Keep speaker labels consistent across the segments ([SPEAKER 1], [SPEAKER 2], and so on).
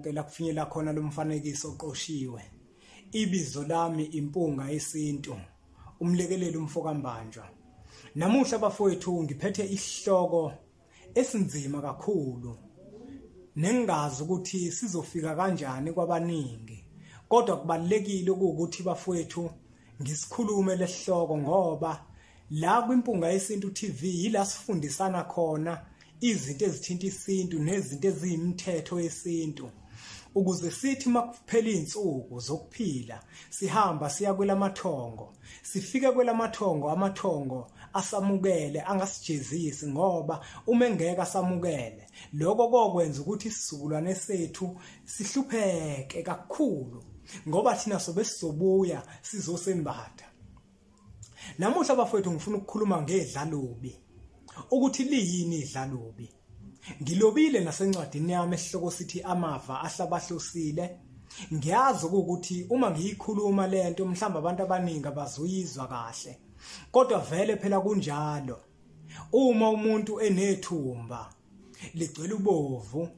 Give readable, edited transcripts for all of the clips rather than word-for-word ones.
[SPEAKER 1] konke la kufinyela khona lo mfanekiso oqoshiwe. Ibizo lami Impunga Yesintu, umlekeleli umfokaMbanjwa. Namuhla bafowethu ngiphethe isihloko esinzima kakhulu nengazi ukuthi sizofika kanjani kwabaningi, kodwa kubalekile ukuthi bafowethu ngisikhulume lesihloko ngoba la kwiMpunga Yesintu TV yila sifundisana khona izinto ezithinta isintu nezinto eziyimithetho yesintu, ukuze sithi makuphela izinsuku zokuphila sihamba siya kwelamathongo, sifike kwelamathongo, amathongo asamukele angasijezisi, ngoba uma engeke asamukele lokho kokwenza ukuthi isizukulwane sethu sihlupheke kakhulu, ngoba thina sobe sizobuya sizosembatha. Namuhla bafowethu ngifuna ukukhuluma ngedlalubi, ukuthi liyini idlalubi. Ngilobile nasencwadini yami esihloko sithi Amava Ahlabahlosile. Ngiyazi ukuthi uma ngiyikhuluma lento mhlawumbe abantu abaningi abazoyizwa kahle, kodwa vele phela kunjalo. Uma umuntu enethumba ligcwele ubovu,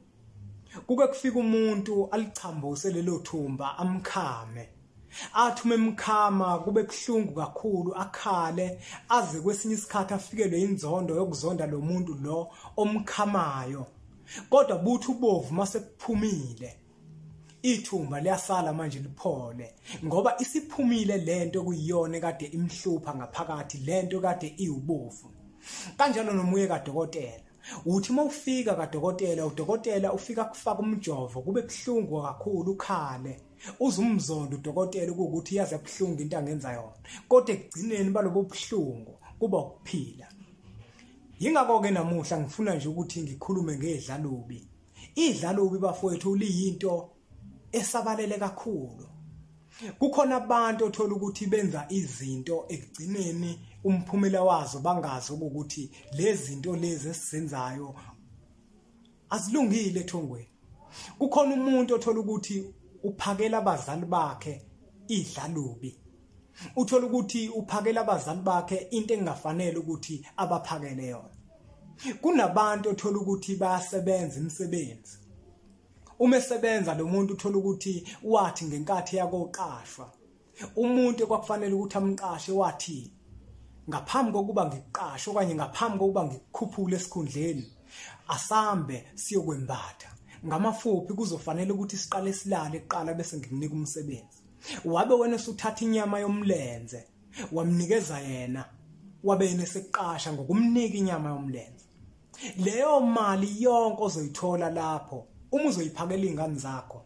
[SPEAKER 1] kuke kufika umuntu alichambuse lelo thumba amkhame, athi uma emkhama kube kuhlungu kakhulu, akhale aze kwesinye isikhathi afikelwe inzondo yokuzonda lo muntu lo omkhamayo. Kodwa buthi ubovu mase kuphumile, ithumba liyasala manje liphole, ngoba isiphumile lento kuyiyona kade imhlupha ngaphakathi, lento kade iwubovu. Kanjalo nomuye kadokotela, uthi mawufika kadokotela, udokotela ufika kufaka umjovo, kube kuhlungu kakhulu, ukhale uzumzondo udokotela ukuthi yazi yabuhlungu into angenza yona, kodwa ekugcineni balobo buhlungu kuba ukuphila. Yingakho ke namuhla ngifuna nje ukuthi ngikhulume ngedlalubi. Idlalubi bafowethu liyinto esabalele kakhulu. Kukhona abantu othola ukuthi benza izinto ekugcineni umphumela wazo bangazi ukuthi lezi zinto lezi esizenzayo azilungile ethongweni. Kukhona umuntu othola ukuthi uphakela abazali bakhe idlalubi, uthola ukuthi uphakela abazali bakhe into engafanele ukuthi abaphakele yona. Kunabantu othola ukuthi bayasebenza imisebenzi, uma esebenza lo muntu uthola ukuthi wathi ngenkathi yakoqashwa umuntu ekwakufanele ukuthi amqashe wathi ngaphambi kokuba ngiqashe okanye ngaphambi kokuba ngikukhuphule esikhundleni asambe siyokwembatha, ngamafuphi kuzofanele ukuthi siqale silale kuqala bese ngikunika umsebenzi. Wabe wena usuthatha inyama yomlenze wamnikeza yena, wabe yena seqasha ngokumnika inyama yomlenze. Leyo mali yonke ozoyithola lapho uma uzoyiphakela izingane zakho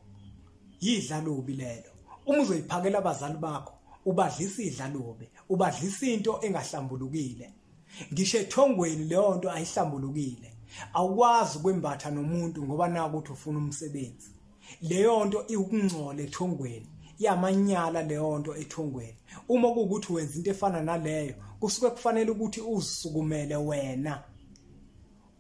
[SPEAKER 1] yidlalubi lelo. Uma uzoyiphakela abazali bakho ubadlisa idlalubi, ubadlisa into engahlambulukile. Ngisho ethongweni leyo nto ayihlambulukile. Awukwazi ukwembatha nomuntu ngoba naku ukuthi ufuna umsebenzi. Leyo nto iwukungcola ethongweni, iyamanyala leyo nto ethongweni. Uma kuwukuthi wenza into efana naleyo, kusuke kufanele ukuthi uzisukumele wena,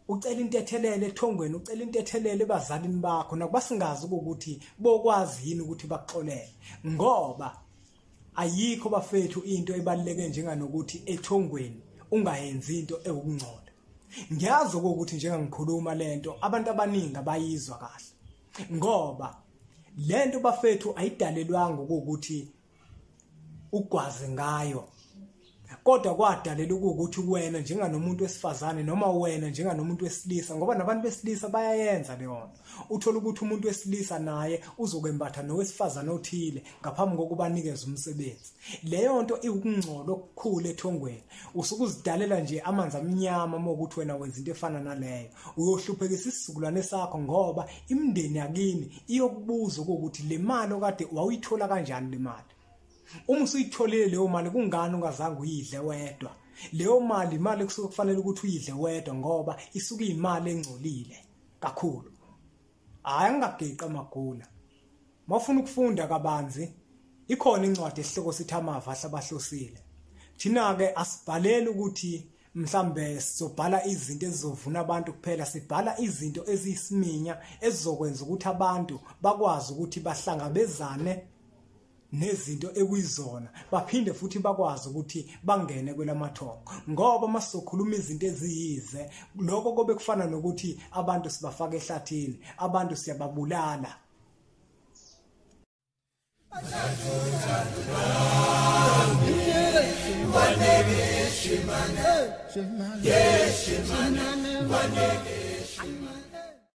[SPEAKER 1] ucela intethelelo ethongweni, ucela intethelelo ebazalini bakho, nakuba singazi ukuthi bokwazi yini ukuthi bakuxolele, ngoba ayikho bafethu into ebaluleke njenganokuthi ethongweni ungayenzi into ewukungcola. Ngiyazi ukuthi njengangikhuluma lento abantu abaningi abayizwa kahle, ngoba lento bafethu ayidalelwanga ukuthi ugwaze ngayo, kodwa kwadalela ukuthi wena njenganomuntu wesifazane noma wena njenganomuntu wesilisa, ngoba nabantu besilisa bayayenza leyo nto. Uthola ukuthi umuntu wesilisa naye uzokwembatha nowesifazane othile ngaphambi kokuba anikeze umsebenzi. Leyo nto iwukungcola okukhulu ethongweni. Usuke uzidalela nje amanzi amnyama uma ukuthi wena wenza into efana naleyo. Uyohluphekisa isizukulwane sakho, ngoba imindeni yakini iyokubuza ukuthi le mali okade wawuyithola kanjani le mali. Uma usuyitholile leyo mali kungani ungazange uyidle wedwa? Leyo mali imali kusuke kufanele ukuthi uyidle wedwa, ngoba isuke iyimali engcolile kakhulu. Hayi, angingageqi amagula. Mawufuna ukufunda kabanzi ikhona incwadi esihloko sithi Amava Ahlabahlosile. Thina ke asibhaleli ukuthi mhlambe sizobhala izinto ezizovuna abantu kuphela, sibhala izinto eziyisiminya ezizokwenza ukuthi abantu bakwazi ukuthi bahlangabezane nezinto ekuyizona, baphinde futhi bakwazi ukuthi bangene kwelamathongo. Ngoba masizokhuluma izinto eziyize, lokho kobe kufana nokuthi abantu sibafaka ehlathini, abantu siyababulala.